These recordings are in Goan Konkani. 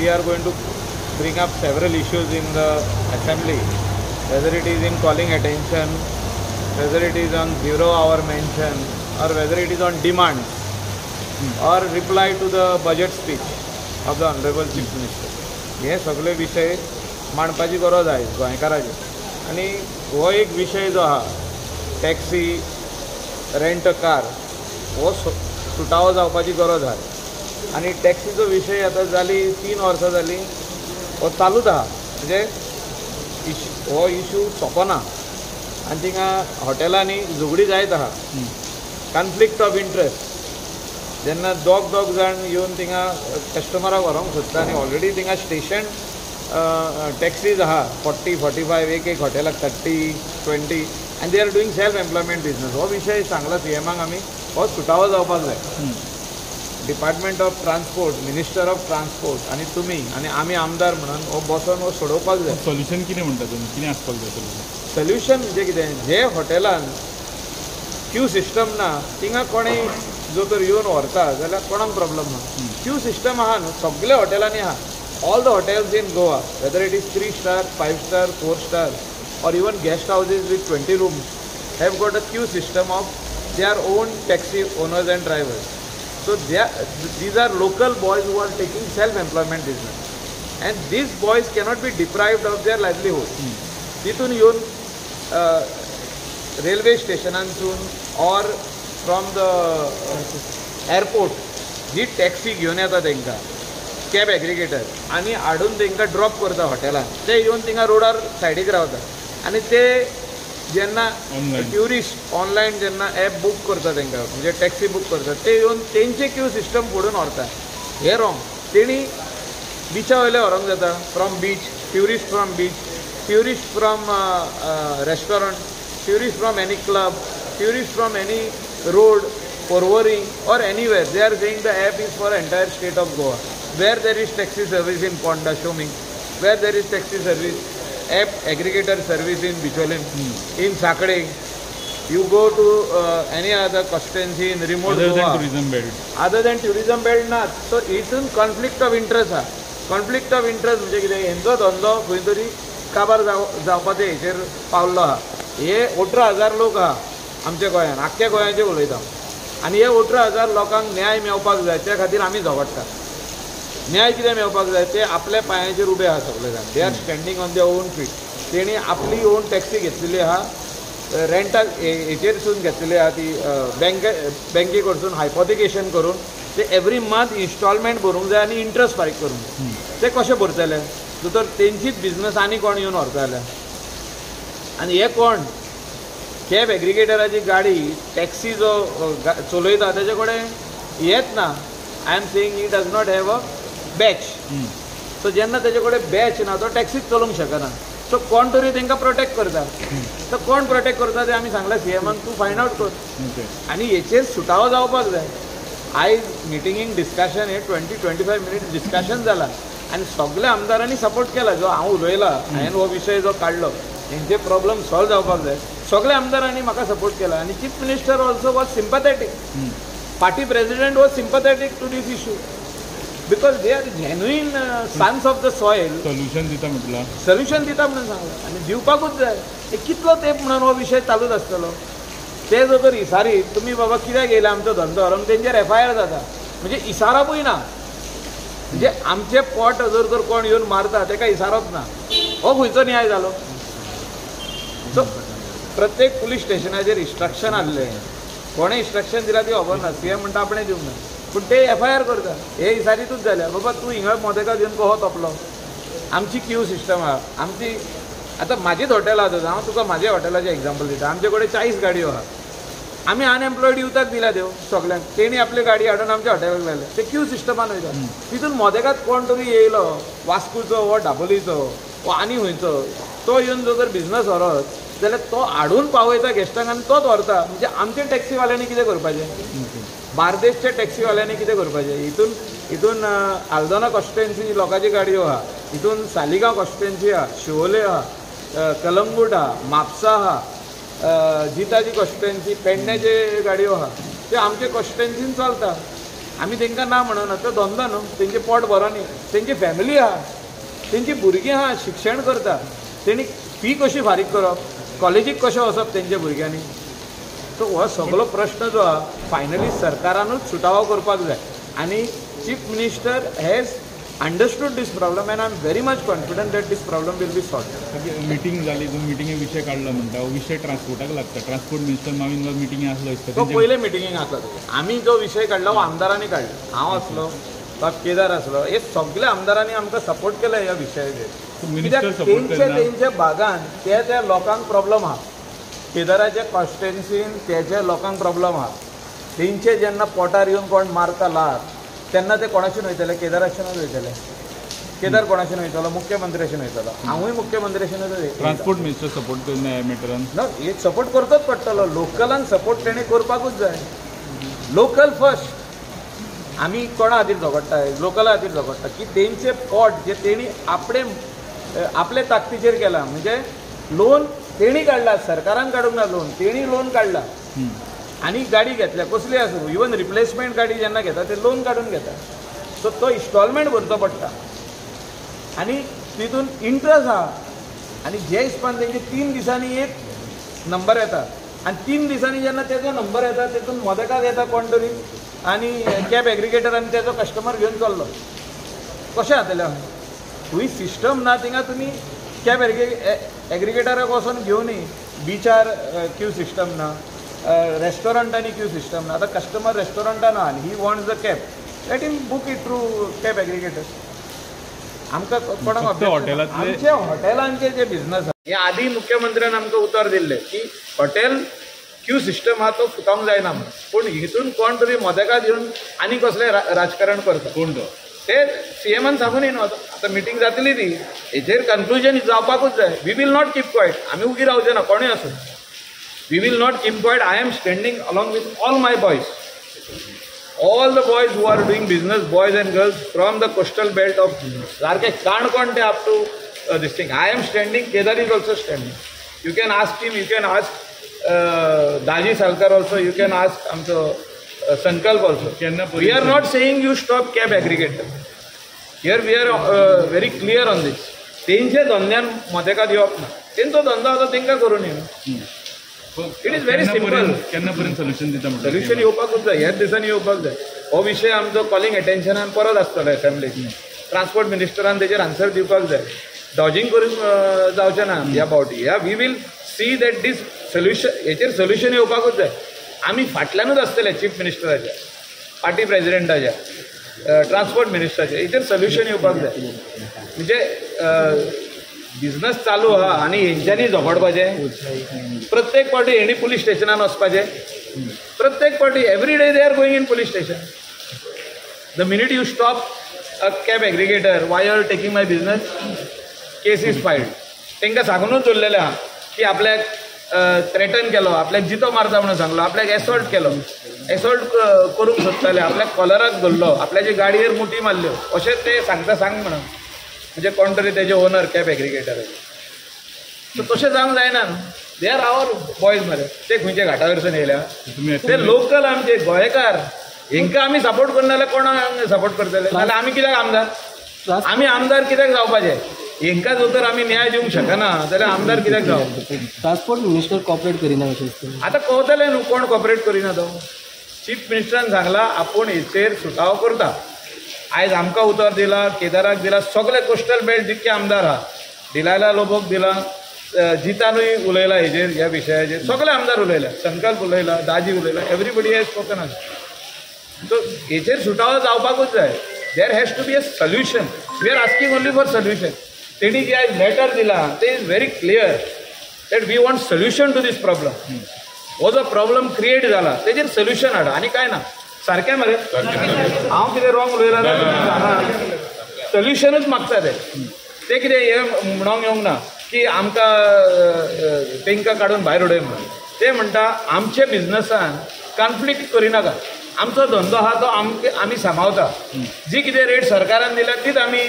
we are going to bring up several issues in the assembly, whether it is in calling attention, whether it is on zero hour mention, or whether it is on demands, or reply to the budget speech of the Honorable Chief Minister. हे सगळे विशय मांडपाची गरज आयज गोंयकाराची. आनी हो एक विशय जो आहा टॅक्सी रेंट कार हो सुटावो जावपाची गरज आहा. आनी टॅक्सीचो विशय आतां जाली 3 वर्सां जालीं हो चालूच आहा, म्हणजे हो इशू सोंपना आनी थिंगा हॉटेलांनी झगडी जायत आहा. कॉन्फ्लिक्ट ऑफ इंट्रस्ट, जेन्ना दोग दोग जाण येवन थिंगा कस्टमराक व्हरोंक सोदता आनी ऑलरेडी थिंगा स्टेशन टॅक्सीज आहा 40, 45 एक एक हॉटेलाक 30, 20 आनी they are doing self employment business. हो विशय सांगला सीएमाक आमी, हो सुटावो जावपाक जाय. Department of transport, minister of transport आनी तुमी आनी आमी आमदार म्हणून हो बसोन हो सोडोवपाक जाय. सोल्युशन कितें म्हणटा तुमी, कितें आसपाक जाय सोल्युशन? सोल्युशन म्हणजे कितें, जे हॉटेलान क्यू सिस्टम ना थिंगा कोणूय जो तर येवन व्हरता जाल्यार कोणाक प्रॉब्लम ना. क्यू सिस्टम आहा न्हू सगल्या हॉटेलांनी आहा. All the hotels in Goa, whether it is 3 star, 5 star, 4 star or even guest houses with 20 rooms have got a queue system of their own taxi owners and drivers. So these are local boys who are taking self-employment business, and these boys cannot be deprived of their livelihood. तितून येवन railway स्टेशनांसून or from the airport ji taxi घेवन येता तांकां कॅब एग्रिगेटर आनी हाडून तांकां ड्रॉप करता हॉटेलान, ते येवन थिंगा रोडार सायडीक रावता आनी ते जेन्ना ट्युरिस्ट ऑनलायन जेन्ना एप बूक करता तांकां म्हणजे टॅक्सी बूक करता ते येवन तेंचे क्यू सिस्टम फोडून व्हरता. हें रॉंग. तेणी बिचा वयले व्हरोंक जाता, from beach, tourist from beach, tourist from restaurant, tourist from any club, tourist from any road, Porvorim or anywhere. They are saying the app is for entire state of Goa. Where there is taxi service in Ponda, show me. Where there is taxi service, app aggregator service in Bicholim, in Sakade. You go to any other constituency in remote other Goa. Than tourism belt. Other than tourism belt ना. So हितून conflict of interest आहा. Conflict of interest म्हणजे कितें, हेंचो धंदो खंय तरी काबार जावपाचे हेचेर पावल्लो आहा. हे 18,000 लोक आहा आमच्या गोंयान, आख्ख्या गोंयाचे उलयता आनी हे 18,000 लोकांक न्याय मेळपाक जाय, त्या खातीर आमी झगडटा. न्याय कितें मेळपाक जाय, ते आपल्या पांयाचेर उबे आहा सगळे जाण. They are standing on their own feet. तेणी आपली ओन टॅक्सी घेतलेली आहा, रेंटाक हेचेरसून घेतलेली आहा ती बँके कडसून हायपोथिकेशन करून ते एवरी मंथ इन्स्टॉलमेंट भरूंक जाय आनी इंट्रस्ट फारीक करूंक जाय. ते कशे भरतले जर तेंचीच बिजनस आनी कोण येवन व्हरता जाल्यार. आनी हे कोण कॅब एग्रिगेटराची गाडी टॅक्सी जो चलयता तेजे कडेन येत ना. I am saying he does not have a batch. So जेन्ना तेजे कडेन बॅच ना तो टॅक्सीच चलोवंक शकना. सो कोण तरी तांकां प्रोटेक्ट करता. तो कोण प्रोटेक्ट करता ते आमी सांगला सीएमाक, तूं फायंड आवट कर आनी हेचेर सुटावो जावपाक जाय. आयज मिटिंगेक डिस्कशन हे 20-25 मिनट्स डिस्कशन जाला आनी सगल्या आमदारांनी सपोर्ट केला. जो हांव उलयला, हांवें हो विशय जो काडलो, हेंचे प्रॉब्लम सॉल्व जावपाक जाय, सगल्या आमदारांनी म्हाका सपोर्ट केला. आनी chief minister also was sympathetic, party president was sympathetic to this issue because they are genuine sons of the soil. Solution दिता म्हटलं, सोल्युशन दिता म्हणून सांगलां आनी दिवपाकूच जाय. कितलो तेंप म्हणून हो विशय चालूच आसतलो. ते जर तर इसारी तुमी बाबा कित्याक येयले आमचो धंदो व्हरोंक, तेंचेर एफआयआर जाता. म्हणजे इसारपूय ना, म्हणजे आमचें पोट जर तर कोण येवन मारता तेका इसारप ना, हो खंयचो न्याय जालो? सो प्रत्येक पुलीस स्टेशनाचेर इन्स्ट्रक्शन आहलें, कोणें इन्स्ट्रक्शन दिलां ती खबर ना. सीएम म्हणटा आपणें दिवंक ना, पूण ते एफआयआर करता. हे इसारीतूच जाल्या बाबा तूं हिंगा मोदेकाक येवन कहो तोपलो. आमची क्यू सिस्टम आहा आमची. आतां म्हाजीच हॉटेल आहा, हांव तुका म्हाज्या हॉटेलाचें एग्जाम्पल दिता. आमचे कडेन 40 गाडयो आहा. आमी अनएम्प्लॉयड युथाक दिल्या त्यो सगल्यांक, तेणी आपली गाडी हाडून आमच्या हॉटेलाक लायल्या. ते क्यू सिस्टमान वयता. तितून मोदेकात कोण तरी येयलो वास्कोचो वो दाबोलीचो वो आनी खंयचो, तो येवन जो जर बिजनस व्हरत जाल्यार तो हाडून पावयता गेस्टांक आनी तोच व्हरता. म्हणजे आमच्या टॅक्सीवाल्यांनी कितें करपाचें, बार्देशच्या टॅक्सीवाल्यांनी कितें करपाचें? हितून हितून आल्दोना कॉन्स्टिट्युएन्सी लोकांची गाडयो आहा, हितून सालिगांव कॉन्स्टिट्युएन्सी आहा, शिवोले आहा, कलंगूट आहा, म्हापसा आहा, जिताची कॉन्स्टिट्युएन्सी, पेडण्याचे गाडयो आहा. ते आमचे कॉन्स्टिट्युएन्सीन चलता. आमी तांकां ना म्हणना, तो धंदो न्हू, तेंचें पोट बरो न्ही, तेंची फॅमिली आहा, तेंची भुरगीं आहा, शिक्षण करता, तेणी फी कशी फारीक करप, कॉलेजीक कशें वचप तेंच्या भुरग्यांनी. सो हो सगळो प्रश्न जो आहा फायनली सरकारानूच सुटावो करपाक जाय. आनी chief minister has understood this problem and I am very much confident that this problem will be solved. Meeting जाली, तुमी मिटिंगे विशय काडलो म्हणटा, हो विशय ट्रान्सपोर्टाक लागता. ट्रान्सपोर्ट मिनिस्टर माविन मिटिंगे आसलो दिसता. तो पयले मिटिंगेक आसलो. आमी जो विशय काडलो हो आमदारांनी काडलो, हांव आसलो, बाब केदार आसलो, हे सगळे आमदारांनी आमकां सपोर्ट केला ह्या विशयाचेर. कित्याक तेंच्या तेंच्या भागान त्या त्या लोकांक प्रॉब्लम आहा. केदाराच्या कॉन्स्टिट्युएन्सीन तेच्या लोकांक प्रॉब्लम आहा. तेंचे जेन्ना पोटार येवन कोण मारता लात तेन्ना ते कोणाशीन वयतले? केदाराशीनूच वयतले. केदार कोणाशीन वयतलो? मुख्यमंत्र्याशीन वयतलो. हांवूय मुख्यमंत्र्याशीनूच वयतलो. ट्रान्सपोर्ट मिनिस्टर सपोर्ट करना ह्या मॅटरान? ना, एक सपोर्ट करतोच पडटलो. लोकलान सपोर्ट तेणें करपाकूच जाय. Local first. आमी कोणा खातीर झगडटा? लोकला खातीर झगडटा की तेंचे पोट जे तेणी आपले आपले ताकदीचेर केला, म्हणजे लोन तेणी काडला, सरकारान काडूंक ना लोन, तेणी लोन काडला आनी गाडी घेतल्या, कसली आसूं, इवन रिप्लेसमेंट गाडी जेन्ना घेता ते लोन काडून घेता. सो तो इन्स्टॉलमेंट भरचो पडटा आनी तितून इंट्रस्ट आहा. आनी जे हिसपान तेंचे 3 दिसांनी एक नंबर येता आनी 3 दिसांनी जेन्ना तेजो नंबर येता तेतून मदकाक येता कोण तरी आनी कॅब एग्रिगेटर आनी तेजो कस्टमर घेवन चल्लो. कशें जातलें? खंय सिस्टम ना थिंगा तुमी कॅब एग्रिगेटराक वचोन घेवनी. बिचार क्यू सिस्टम ना, रेस्टॉरंटांनी क्यू सिस्टम ना. आतां कस्टमर रेस्टॉरंटान आहा आनी he wants the cab, let him book it through cab aggregator. आमकां कोणाक आमचे हॉटेलांचे जे बिझनस आहा, हे आदी मुख्यमंत्र्यान आमकां उतर दिल्लें की हॉटेल क्यू सिस्टम आहा तो फुटोवंक जायना म्हणून. पूण हितून कोण तरी मदेकात येवन आनी कसलें राजकारण करता. कोण तो? ते सीएमान सांगून न्हू. आतां आतां मिटींग जातली ती, हेचेर कन्क्लुजन जावपाकूच जाय. We will not keep quiet. आमी उगी रावचे ना, कोणूय आसूं. We will not keep quiet. I am standing along with all my boys, all the boys who are doing business, boys and girls from the coastal belt of सारखे काणकोण ते up to this thing. I am standing, Kedar is also standing. You can ask him, you can ask Daji Salkar also, you can ask आमचो Sankalp also. We are not saying you stop cab aggregator. Here we are very clear on this. तेंचे धंद्यान मदेकात येवप ना, तेंचो धंदो आतां तेंकां करूं न्ही. It is very simple. केन्ना पर्यंत सोल्युशन दिता? सोल्युशन येवपाकूच जाय, ह्याच दिसांनी येवपाक जाय. हो विशय आमचो कॉलिंग एटेन्शनान परत आसतलो एसेंब्लीक. ट्रान्सपोर्ट मिनिस्टरान तेजेर आन्सर दिवपाक जाय. डॉजिंग करून जावचें ना ह्या फावटी. ह्या we will see that this solution, हेचेर सोल्युशन येवपाकूच जाय. आमी फाटल्यानूच आसतले चीफ मिनिस्टराच्या, पार्टी प्रेजिडेंटाच्या, ट्रान्सपोर्ट मिनिस्टराच्या. हेचेर सोल्युशन येवपाक जाय. म्हणजे बिझनस चालू आहा आनी हेंच्यांनी झगडपाचें. प्रत्येक पावटी हेणी पुलीस स्टेशनान वचपाचें. प्रत्येक पावटी every day they are going in police station. The minute you stop a cab aggregator, why are taking my business, case is filed. तांकां सांगूनच दवरलेलें आहा की आपल्याक थ्रेटन केलो, आपल्याक जितो मारता म्हणून सांगलो, आपल्याक एसॉल्ट केलो, एसॉल्ट करूंक सोदताले, आपल्याक कॉलराक धरलो, आपल्याचे गाडयेर मुठी मारल्यो, अशें ते सांगता सांग म्हणून. म्हणजे कोण तरी तेजे ओनर कॅब एग्रिगेटराचे. सो तशें जावंक जायना न्हू. They are our boys मरे. ते खंयचे घाटा वयरसून येयल्या? ते लोकल आमचे गोंयकार. हेंकां आमी सपोर्ट करना जाल्यार कोणाक सपोर्ट करतले? नाल्यार आमी कित्याक आमदार? आमी आमदार कित्याक जावपाचे? हेंकां जर तर आमी न्याय दिवंक शकना जाल्यार आमदार कित्याक जावप? ट्रान्सपोर्ट मिनिस्टर कॉपरेट करिना कशें दिसता? आतां कळटलें न्हू कोण कॉपरेट करिना तो. चीफ मिनिस्टरान सांगला आपूण हेचेर सुटावो करता. आयज आमकां उतर दिला, केदाराक दिला, सगळे कोस्टल बेल्ट जितके आमदार आहा, डिलायला लोबोक दिला, जितानूय उलयला हेजेर, ह्या विशयाचेर सगळे आमदार उलयल्या, संकल्प उलयला, दाजी उलयला, एवरीबडी हॅज स्पोकन आसा. सो हेचेर सुटावो जावपाकूच जाय. There has to be a solution. We are asking only for solution. तेणी जे आयज लेटर दिला ते is very clear that we want solution to this problem. हो जो प्रॉब्लम क्रिएट जाला तेजेर सोल्युशन हाडा आनी कांय ना. सारकें मरे? हांव कितें रॉंग उलयलां जाल्यार सोल्युशनूच मागता ते. ते कितें हें म्हणोंक येवंक ना की आमकां तांकां काडून भायर उडय म्हणून. ते म्हणटा आमच्या बिझनसान कॉन्फ्लिक्ट करिनाका. आमचो धंदो आहा तो आमी सांबाळता. जी कितें रेट सरकारान दिल्या तीच आमी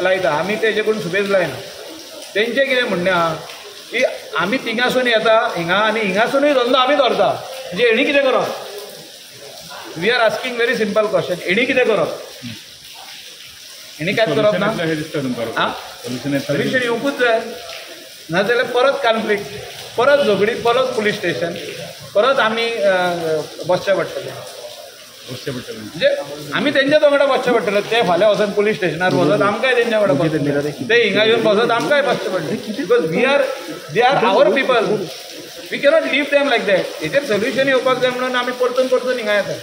लायता, आमी तेजे कडून सुबेज लायना. तेंचें कितें म्हणणें आहा की आमी थिंगासून येता हिंगा आनी हिंगासुनूय धंदो आमी धरता, म्हणजे हेणी कितें करप? We are asking very simple question, हेणी कितें करप? हेणी कांयच करप ना. सोल्युशन येवंकूच जाय, नाजाल्यार परत कॉन्फ्लिक्ट, परत झगडी, परत पुलीस स्टेशन, परत आमी बसचें पडटलें. म्हणजे आमी तेंच्याच वांगडा बसचें पडटलें. ते फाल्यां वचून पुलीस स्टेशनार वचत, आमकांय तेंच्या वांगडा बसचें, ते हिंगा येवन बसत, आमकांय बसचें पडटलें. Because we are our people, we cannot leave them like that. हेचेर सोल्युशन येवपाक जाय म्हणून आमी परतून परतून हिंगा येता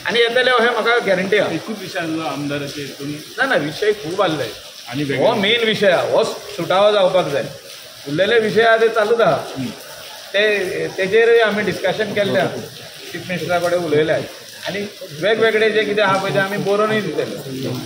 आनी येतले अशें म्हाका गॅरंटी आसा. एकूच विशय आसलो आमदाराचे हितून ना ना, विशय खूब आसले आनी हो मेन विशय आहा, हो सुटावो जावपाक जाय. उरलेले विशय आहा ते चालूच आहा, ते तेजेरय आमी डिस्कशन केल्लें आहा, चीफ मिनिस्टरा कडेन उलयले आनी वेगवेगळे जे कितें आहा पळय ते आमी बरोवनूय दितले.